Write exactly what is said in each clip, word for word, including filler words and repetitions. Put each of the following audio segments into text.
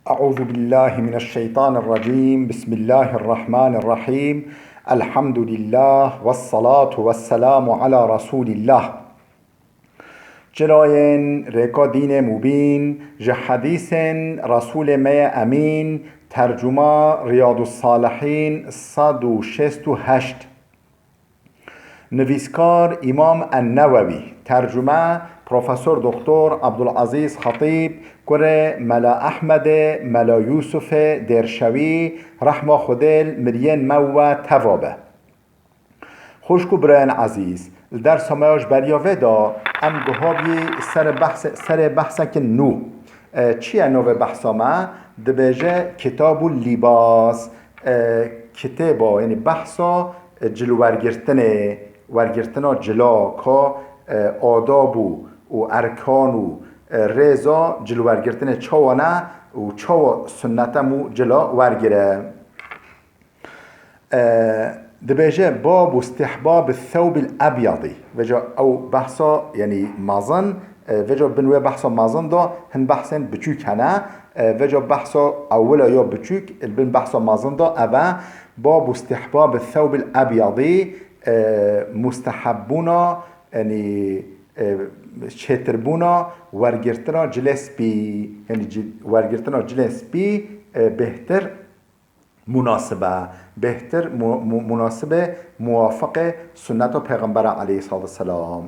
أعوذ بالله من الشيطان الرجيم. بسم الله الرحمن الرحيم. الحمد لله والصلاة والسلام على رسول الله. Çirayên rêka dînê mubîn, ji hedîsên Resûlê me ye Emîn, tercuma Riyadus Salihîn sed û şêst û heşt. Nivîskar Îmam En-Newewî, tercume Profesor Doktor Abdulazîz Xetîb, kurê Mela Ehmedê, Mela Yûsufê Dêrşewî, rehma Xwedê li miriyên me û we teva be. Xwişk û birayên ezîz, li dersa me ya ji beriya vê de em guha bî serê behse-, serê behsekin nû. E, çi ye navê behsa me? Dibêje Kitabul Libas. E, kitêba, yanî behsa, e, cilwergirtinê, wergirtina cila, ka, e, adab û, û erkan û, e, rêza cilwergirtinê çawa ne û çawa sunnet e mû cila wergire. E, dibêje, "Babu istihbabi thewbil ebyadî." Veca ew behsa, yanî mezin, e, veca bin wê behsa mezin de hin behsên biçûk hene. E, veca behsa ewila ya biçûk, li bin behsa mezin de ev e, "Babu istihbabi thewbil ebyadî", e, mustehebûna, yanî, e, çêtirbûna wergirtina cilê spî, yanî ci-, wergirtina cilê spî, e, bêhtir munasib e, bêhtir mu-, mu-, munasib e, muwafiqê sunneta Pêxembera aleyhissalatu vesselam.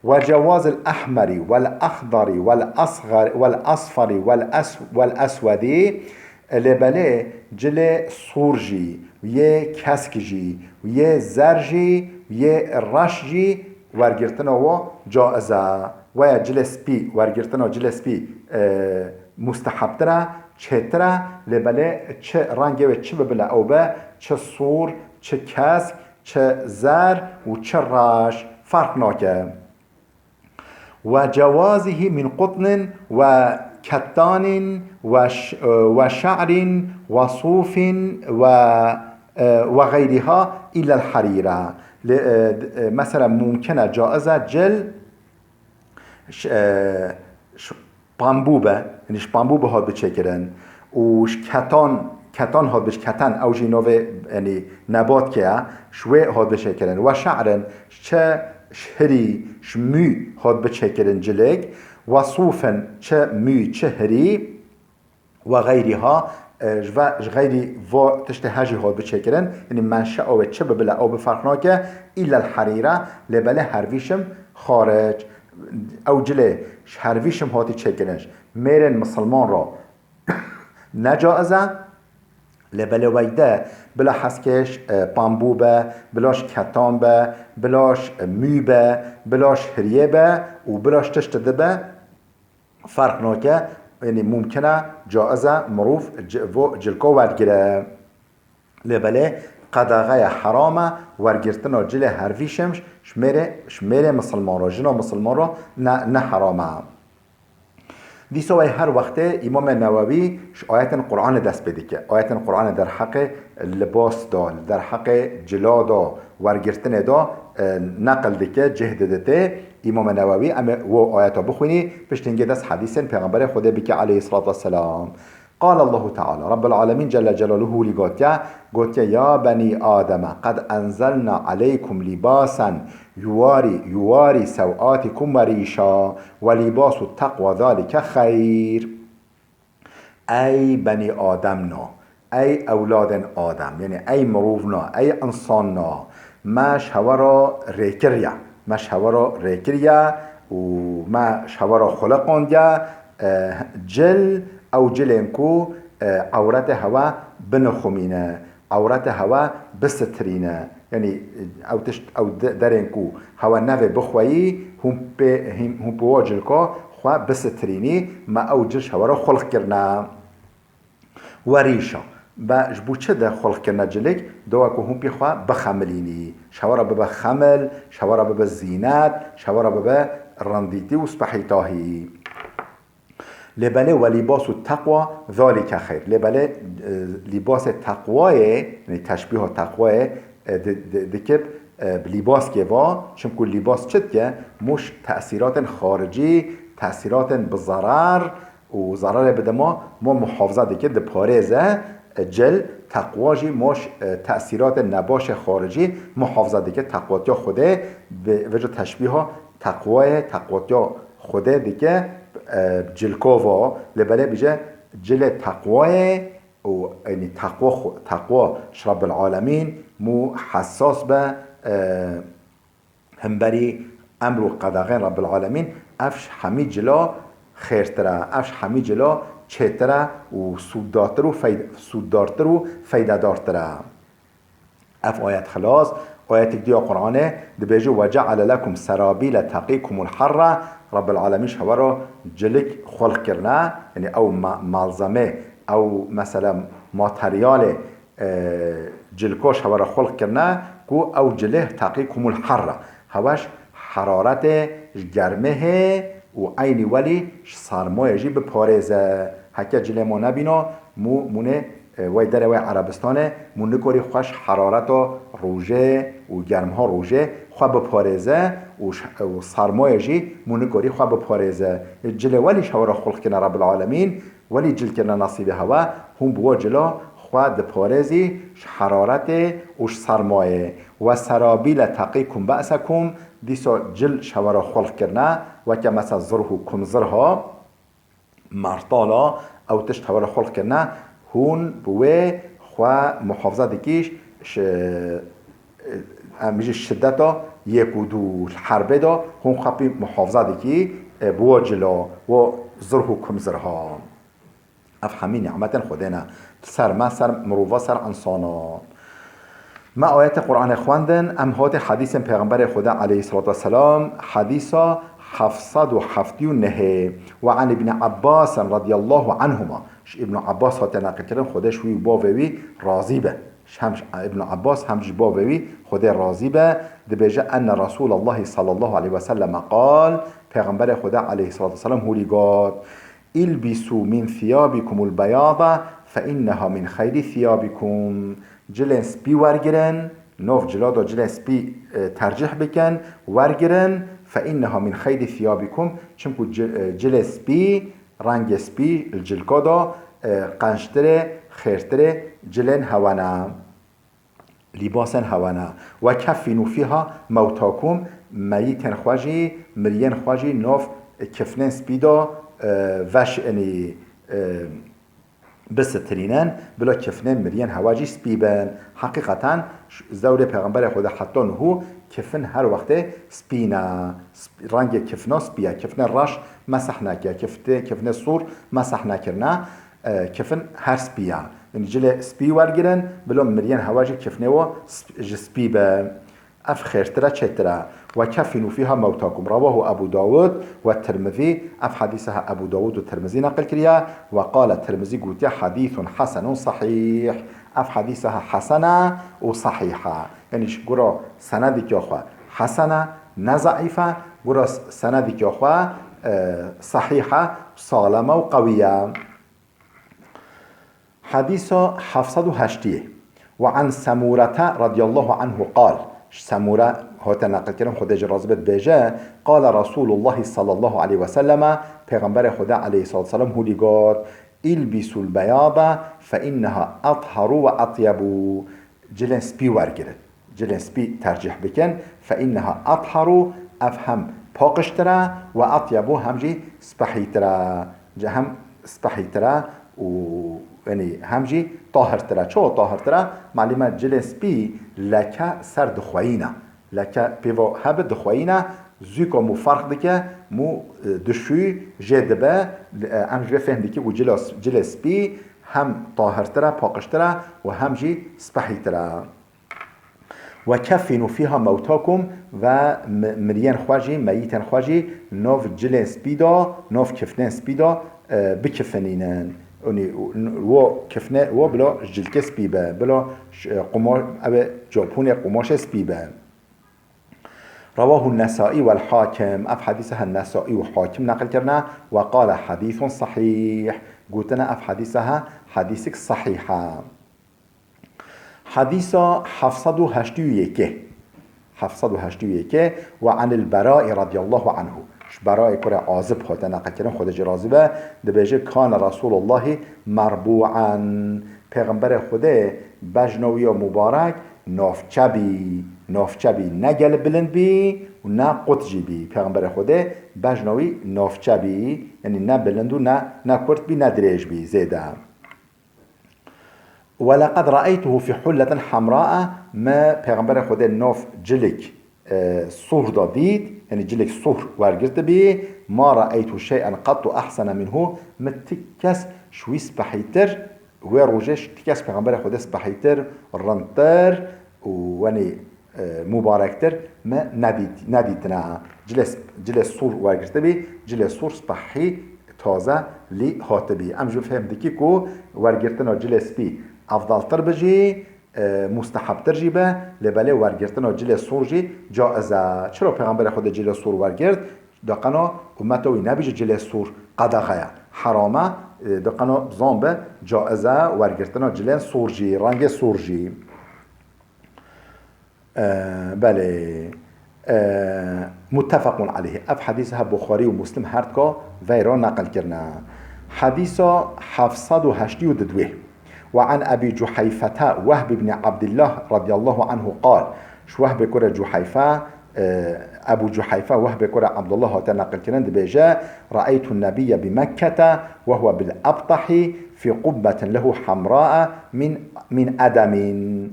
Ve cewazil ehmeri vel exdari vel asgar-, vel asfari vel es-, vel eswedî, lê belê cilê sûr jî, yê kesk jî, yê zer jî, yê reş jî wergirtina wan caiz e. Weya cilê spî, wergirtina cilê spî, e, mustehebtir e, çêtir e, lê belê çi rengê wê çi bibe, ew be, çi sûr, çi kesk, çi zer û çi reş ferq nake. Ve cewazîhî min qutnin ve kettanin ve ş-, ve şe'rin ve sûfin ve, e, ve geyriha illel harîre. Lê, e, d-, e, mesela mumkin e, caiz e, cil ş-, e, ş-, pambû be, yanî ji pambû be hat bi çêkirin û ji ketan, ketan hat bi, ji keten, ew jî navê, yanî nebatkê ye, ji wê hat bi çêkirin. Ve şe'rin, çi ji hirî, ji mû hat bi çêkirin cilek, ve sûfin, çi mû, çi hirî, ve geyriha, e, ji ve, ji xeyrî va tiştê he jî hat bi çêkirin, yanî menşea wê çi bibe, ew bi ferq nake, îllel herîre, lê belê hervîşim xaric. Ew cilê ji hervîşim hatî çêkirin, ji mêrên misilman re ne caiz e, lê belê weyde bila heskêş, e, pambû be, bila ji ketan be, bila ji, e, mû be, bila ji hiriyê be û bila ji tiştê di be, ferq nake, yanî mumkin e, caiz e, mirov ci-, vo cilka wergire. Lê belê qedaxeya heram e, wergirtina cilê hervîşim ji mêrê, ji mêrê misilman re, jina misilman re ne, ne heram e. Dîsa wey her wextê Îmamê Newewî ji ayetên Qur'anê dest pê dike. Ayetên Qur'anê derheqê libas de, derheqê cila de, wergirtinê de, e, neqil dike, cih diditê. Îmamê Newewî, em ê wo ayeta bixwînî, piştî hingê dest hedîsên Pêxemberê Xwedê bike aleyhissalatu vesselam. Qal Allahu Teala, Rabbul Alemîn Celle Celaluhu wî gotiye, gotiye, "Ya benî Ademe, qed enzelna aleykum libasen yuwari, yuwari sewatikum ve rîşa, ve libasu teqwa zalike xeyr." Ey benî Adem na, ey ewladên Adem, yanî ey mirov na, ey însan na, me ji hewe re rê kiriye, me ji hewe re rê kiriye û me ji hewe re xuliqandiye, e, cil, ew cilên ku, e, ewretê hewe binixumîne, ewretê hewe bisitirîne. Yanî, ew tişt, ew de-, derên ku hewe nevê bixweyî, hûn pê, hîn, hûn pê wa cilka xwe bisitirînî, me ew cil ji hewe re xulq kirine. Werîşa. Be ji bo çi de xulq kirine cilik? Dewa ku hûn pê xwe bixemilînî. Ji hewe re bibe xemil, ji hewe re bibe zînet, ji hewe re bibe rindîtî û spehîtahî. Lê belê, "Ve libasu teqwa zalike xeyr." Lê belê, e, lîbasê teqwayê, yanî teşbîha teqwayê, e, di, di, dikip, e, bi lîbaskê va, çimku lîbas çi dike? Mûş tesîratên xaricî, tesîratên bi zerar û zerarê bide ma, ma muhafaza dike, diparêze, e, cil, teqwa jî ma ş-, e, tesîratê nebaşê xaricî muhafaza dike, teqwatiya Xwedê bi vêca teşbîha teqwayê, teqwatiya Xwedê dike, e, cilkova, lê belê bije cilê teqwayê û, yanî teqwa xwe-, teqwa ji Rabbil Alemîn mû hesas be, e, hemberî emr û qedaxên Rabbil Alemîn, ev ji hemî cila xêrtir e, ev ji hemî cilik çêtir e û sûddartir û feyde-, sûddartir û feydedartir e. Ev ayet xilas, ayetek dî ya Qur'anê dibêje, "Ve ceale lekum serabîle teqîkumul harra." Rabbil Alemîn ji hewa re cilik xulq kirine, yanî ew ma-, malzemê, ew mesela materyalê, e, cilko ji hewa re xulq kirine ku ew cilê teqîkumul harra. Hewa ji heraretê, ji germê hê û eynî welî ji sarmoyê jî biparêze. Heke cilê ma nebîna, mû, mûnê, e, wey derê wey Erebistanê, mû nikorî xwe ji herareta rojê û germha rojê xwe biparêze û ji, û sarmoyê jî mû nikorî xwe biparêze. Cilê welî ji hewa re xulq kirine Rabbil Alemîn, welî cil kirine nesîbê hewa, hûn bi we cila xwe diparêzî ji heraretê û ji sermayê. "Ve serabîle teqîkum be'sekum", dîsa cil ji hewa re xulq kirine, weke mesela zirh û kumzirha, mertala, ew tişt hewa re xulq kirine, hûn bi wê xwe muhafaza dikî, ş-, em jî şideta yek û du li herbê de hûn xwe pî muhafaza dikî, e, bi we cila, we zirh û kumzirha. Ev hemî nîmetên Xwedê ne. Ser me, ser mirova, ser insana. Me ayetê Qur'anê xwendin, em hatê hedîsên Pêxemberê Xwedê aleyhissalatu vesselam, hedîsa heft sed û heftê û nehê. Ve an Ibn Abbas radiyallahu anhuma. Ji Ibn Abbas hate neqilkirin, Xwedê ji wî û bavê wî razî be. Hem ji Ibn Abbas hem ji bavê wî Xwedê razî be, dibêje, enne Resûlallahi sallallahu aleyhi ve selleme qal, Pêxemberê Xwedê aleyhissalatu vesselam hûlî got, "Ilbisu min thiyabikumul beyada fe inneha min xeyri thiyabikum." Cilên spî wergirin, nov cila de cilên spî, e, tercih bikin, wergirin, fe inneha min xeyri thiyabikum, çimku ci-, e, cilê spî, rengê spî li cilka de, e, qenctirê, xêrtirê cilên hewa ne. Lîbasên hewa ne. "Ve keffinu fiha mewtakum", meyîtên xwe jî, miriyên xwe jî nov kifnên spî de, e, veş-, enî, e, bisitirînin, bila kifnên miriyên hewa jî spî bin. Heqîqeten, ş-, zewrê Pêxemberê Xwedê heta nuhû kifin her wextê spî ne. Sp-, rengê kifna spî ye. Kifnê reş meseh neke, kifte-, kifnê sûr meseh nekirine. E, kifin her spî ye. Yanî cilê spî wergirin, bila miriyên hewa jî kifnê we sp-, ji spî be. Ev xêrtir e, çêtir e. "Ve keffinu fiha mewtakum." Rewahu Ebu Dawud ve Tirmizî. Ev hedîsa he Ebu Dawud û Tirmizî neqil kiriye. Ve qale Tirmizî gotiye, "Hedîsun hesenun sahîh." Ev hedîsa he hesen e û sahîh e. Yanî ji gura senedîka xwe hesen e, ne zeîf e, gura s-, senedîka xwe, e, sahîh e, salem e û qewî ye. Hedîsa heft sed û heştê. Ve an Semûrete radiyallahu anhu qal. Ji Semûre hate neqilkirin, Xwedê jî razî be, dibêje, qale Resûlullahi sallallahu aleyhi ve selleme, Pêxemberê Xwedê aleyhissalatu vesselam hûlî got, "Ilbisul beyada fe inneha etharu ve etyebu." Cilên spî wergirin. Cilên spî tercîh bikin. Fe inneha etharu, ev hem paqijtir e, ve etyebu, hem jî spehîtir e. Ci hem spehîtir e û, yanî, hem jî tahirtir e. Çawa tahirtir e? Malûm e cilên spî leke ser dixweyîne. Leke pêva hebe dixweyîne, zûka mû ferq dike, mû, e, dişûy jê dibe. E, em ji vê fêhm dikî ku cila, cilê spî hem tahirtir e, paqijtir e û hem jî spehîtir e. "Ve keffinu fiha mewtakum", ve mi-, miriyên xwe jî, meyîtên xwe jî nov cilên spî de, nov kifnên spî de, e, bikifinînin. Yanî, wo kifne, wo bila ji cilkê spî be, bila ş-, e, quma-, ew ê capûnê qumaşê spî be. Rewahu Nesai vel Hakim. Ev hedîsa he Nesai û Hakim neqil kirine. Ve qale hedîsun sahîh. Gotine ev hedîsa he hedîsik sahîh e. Hedîsa heft sed û heştê û yekê. Heft sed û heştê û yekê. Ve anil Berai radiyallahu anhu. Ji Berayê kurê Azib hate neqilkirin, Xwedê jê razî be, dibêje, "Kane Resûlullahî merbû'en." Pêxemberê Xwedê bejna wî ya mubarek navçe bî, navçe bî, ne gelek bilind bî û ne qut jî bî. Pêxemberê Xwedê bejna wî navçe bî, yanî ne bilind û ne, ne kurt bî, ne dirêj bî zêde. "Weleqed re'eytuhu fî hulletin hemra'a", me Pêxemberê Xwedê nav cilik, e, sûr da dît, yanî cilik sûr wergirtibî, "ma re'eytu şey'en qattu ehsene minhu", min ti kes ji wî spehîtir, wê rojê ji ti kes Pêxemberê Xwedê spehîtir, rindtir û wenî, e, mubarektir me nedît-, nedîtine. Cilê, cilê sûr wergirtibî, cilê sûr spehî taze lî hatibî. Em ji fêm dikî ku wergirtina cilê spî efdaltir bi jî, e, mustehebtir jî be, lê belê wergirtina cilê sûr jî caiz e. Çira Pêxemberê Xwedê cilê sûr wergirt? Diqena ummeta wî nebîje cilê sûr qedexe ye, heram e, e, diqena bizan be caiz e wergirtina cilên sûr jî, rengê sûr jî. E, belê. E, muttefequn aleyh. Ev hedîs he Buxarî û Muslim her dika veyra neqil kirine. Hedîsa heft sed û heştê û du. Ve an Ebî Cuheyfete Wehb ibn Abdillah radiyallahu anhu qal. Ji Wehbê kurê Cuheyfe, e, Ebu Cuheyfe Wehbê kurê Abdullah hate neqil kirin, dibêje, "Re'eytun nebiyye bi Mekkete ve huve bil ebtahi fî qubbetin lehu hemra'a min, min edemin."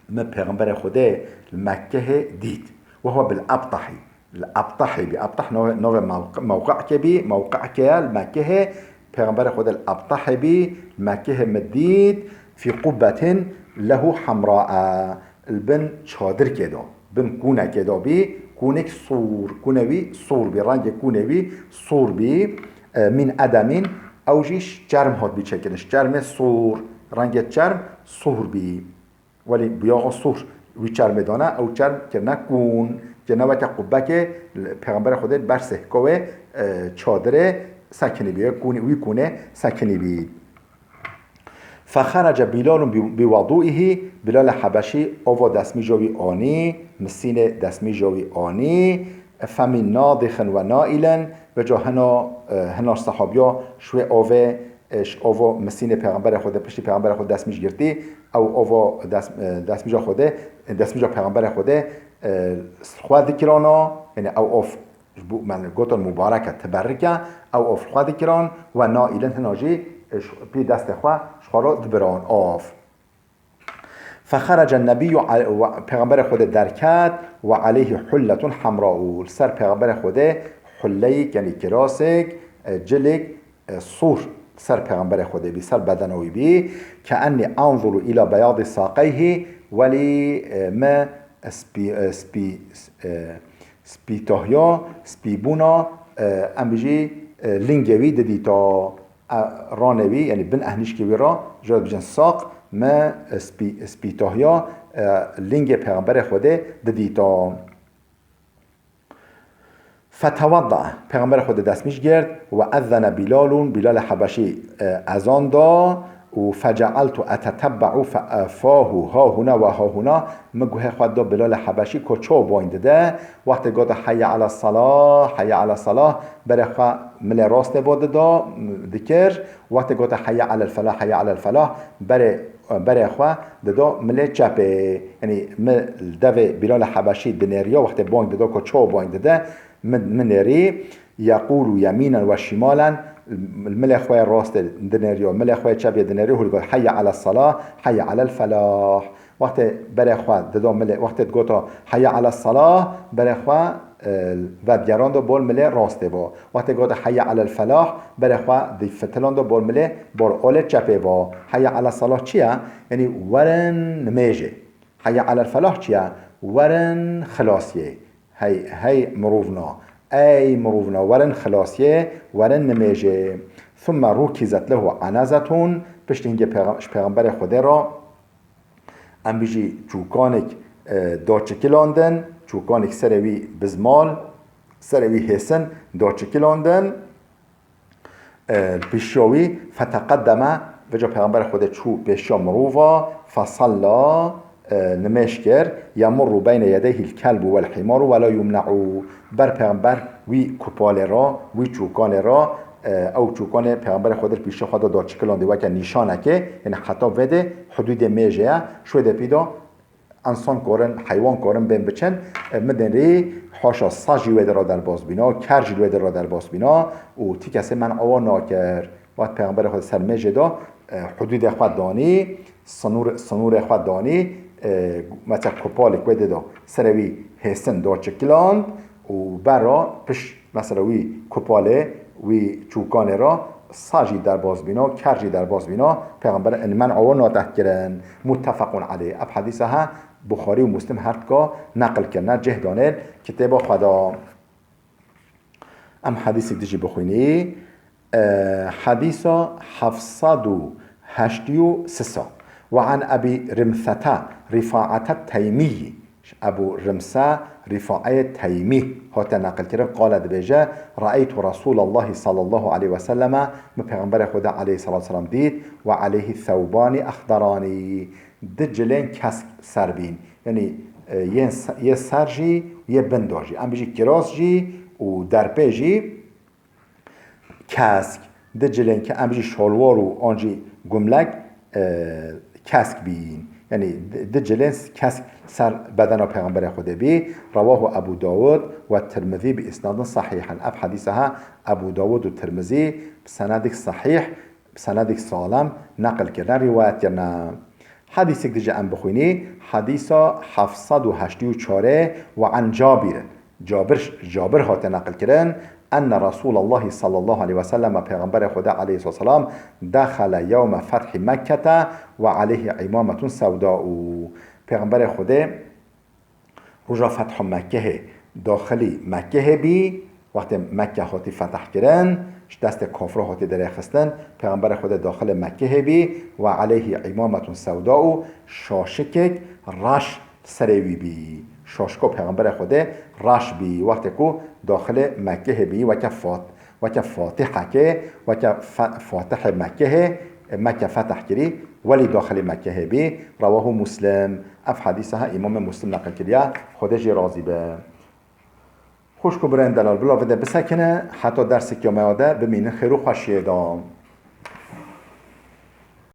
Me Pêxemberê Xwedê li Mekkehê dît. Ve huve bil ebtahi. Li ebtahê bî. Ebtah navê, navê mewqi-, mewqe'kê bî, mewqe'kê ye li Mekkehê. Pêxemberê Xwedê li ebtahê bî, li Mekkehê min dît, fî qubbetin lehu hemra'a, li bin çadirkê de, bin kûnekê de bî, kûnek sûr, kûne wî sûr bî, rengê kûnê wî sûr bî, e, min edemin, ew jî ji çerm hatibî çêkirin, ji çermê sûr, rengê çerm sûr bî. Welî buyaxa sûr wî çermê dane, ew çerm kirine kûn. Kirine weke qubbekê, Pêxemberê Xwedê ber sêhka wê, e, çadirê sekinî bî, wê kûnî, wî kûnê sekinî bî. Fexerece Bîlalun bi, bi wedûîhî, Bîlalê Hebeşî ava destmîja wî anî, misînê destmîja wî anî, femin nadixin ve nailin, veca hina, e, hina sahabiya ji wê avê, e, ji ava misînê Pêxemberê Xwedê, piştî Pêxemberê Xwedê destmîj girtî, ew ava dest-, e, destmîja Xwedê, e, destmîja Pêxemberê Xwedê, e, xwe dikirana, yanî ew av ji bo, me gotin mubarek e, teberrik e, ew av xwe dikiran, ve nailin hina jî, e, ji, pî destê xwe ji xwe re dibiran av. Fexerece nebiyyu a-, we-, Pêxemberê Xwedê derket, ve aleyhî hulletun hemra û li ser Pêxemberê Xwedê hulleyek, yanî kirasek, e, cilik, e, sûr ser Pêxemberê Xwedê bî, ser bedena wî bî. Keennî anzuru îla beyadî saqeyhî, welî, e, me spî-, e, spî-, e, spîtahiya, spîbûna, e, em bijî, e, lingê wî didîta. E, ranê wî, yanî bin ehnîşkê wî re, ji we dibêjin saq, me, e, spî-, spîtahiya, e, lingê Pêxemberê Xwedê didîta. Fetewedda, Pêxemberê Xwedê destmîj girt, ve ezzene Bîlalun, Bîlalê Hebeşî, e, ezan da, û fecealtu etetebbe'u fe-, e, fahu hahuna ve hahuna, min guhê xwe da Bîlalê Hebeşî ku çawa boyn dide, wextê gote heyye ala salah, heyye ala salah, berê xwe milê rastê bo dida, dikir, wextê gote heyye alel felah, heyye alel felah, berê, berê xwe dida milê çepê. Yanî min li devê Bîlalê Hebeşî dinêriya, wextê boyn dida ku çawa boyn dide, min, min nêrî, yeqûlu yemînen ve şimalen, milê xwe yê rastê dinêriya, milê xwe yê çepê dinêriya, hûlî got, heyye ala salah, heyye alel felah. Wextê berê xwe dido milê, wextê digota heyye ala salah, berê xwe, e, vedigerando bol milê rastê bo. Wextê gota heyye alel felah, berê xwe difitilando bol milê, bol olê çepê bo. Heyye ala salah çi ye? Yanî werin nimêjê. Heyye alel felah çi ye? Werin xilasiyê. Hey, hey mirovna. Ey mirovna, werin xilasiyê, werin nimêjê. Thumme rukizet lehu anazetun. Piştî hingê pêxe-, ji Pêxemberê Xwedê re, em bijî çûkanek, e, daçikilandin, çûkanek serê wî bizmal, serê wî hêsin daçikilandin. E, li pêşiya wî feteqedeme, veca Pêxemberê Xwedê çû pêşiya mirova, fesalla, e, nimêj kir, yemurru beyne yedeyhil kelbu wel himaru ve la yumne'u. Ber pêxember wî kupalê re, wî çûkanê re, e, ew çûkanê pêxemberê Xwedê li pîşê xwe de daçikilandî weke nîşanekê, yani heta vê de hudûdê mêjê ye, şwê de pî de ensan karin, heywan karin bên biçin, e, midên rê haşa sa jî wê de re derbas bîna, ker jî wê de re derbas bîna û ti kesê men'a wan nakir. Wextê pêxemberê Xwedê ser mêjê de, e, hudûdê xwe danî, sinûr-, sinûrê xwe danî, e, mesela kupalek wê de da, serê wî hêsin daçikiland û ber re pişt mesela wî kupalê, wî çûkanê re sa jî derbas bîna, ker jî derbas bîna, pêxember in men'a wan nate kirin. Muttefequn aleyh. Ev hedîsa he Buxarî û Muslim her tika neqil kirine, cih danê kitêba xwe de. Em hedîsek dijî bixwînî. E, hedîsa heft sed û heştê û sê. Ve an Ebî Rimsete Rîfaete Teymî. Ebû Rimse Rîfaeyê Teymî hate neqilkirin, qale dibêje, Re'eytu Resûlallahi sallallahu aleyhi ve selleme, min Pêxemberê Xweda aleyhissalatu vesselam dît, ve aleyhi thewbani exderanî, di cilên kesk ser bîn. Yanî, e, yên se-, yê ser jî, yê bin de jî. Em bijî kiras jî û derpê jî kesk, di cilên ke-, em bijî şalwar û an jî gumlek, e, kesk bîn. Yanî di, di cilên kesk ser bedena Pêxemberê Xwedê bî. Rewahu Ebu Dawud ve Tirmizî bi isnadin sahîhin. Ev hedîsa he Ebu Dawud û Tirmizî bi senedek sahîh, bi senedek salem neqil kirine, rîwayet kirine. Hedîsek dijî em bixwînî, hedîsa heft sed û heştê û çar e, ve an Cabir. Cabir, Cabir hate neqil kirin, enne Resûlallahi sallallahu aleyhi ve sellem, Pêxemberê Xweda aleyhissalatu vesselam, dexele yewme fethî Mekkete ve aleyhi îmametun sewda'u. Pêxemberê Xwedê roja fetha Mekkehê daxilî Mekkehê bî, wextê Mekke hatî fetah kirin, ji destê kafira hatî derêxistin, Pêxemberê Xwedê daxilê Mekkehê bî, ve aleyhi îmametun sewda'u, şaşikek reş serê wî bî. Şaşiko Pêxemberê Xwedê reş bî. Wextê ku daxilê Mekkehê bî, weke fat-, weke fatihekê, weke fe-, fatihê Mekkehê, Mekke feteh kirî, welî daxilê Mekkehê bî. Rewahu Muslim. Ev hedîsa he Îmamê Muslim neqil kiriye. Xwedê jê razî be. Xwişk û birên delal, bila vide bisekine, heta derseke me ya de bimînin xêr û xweşiyê de.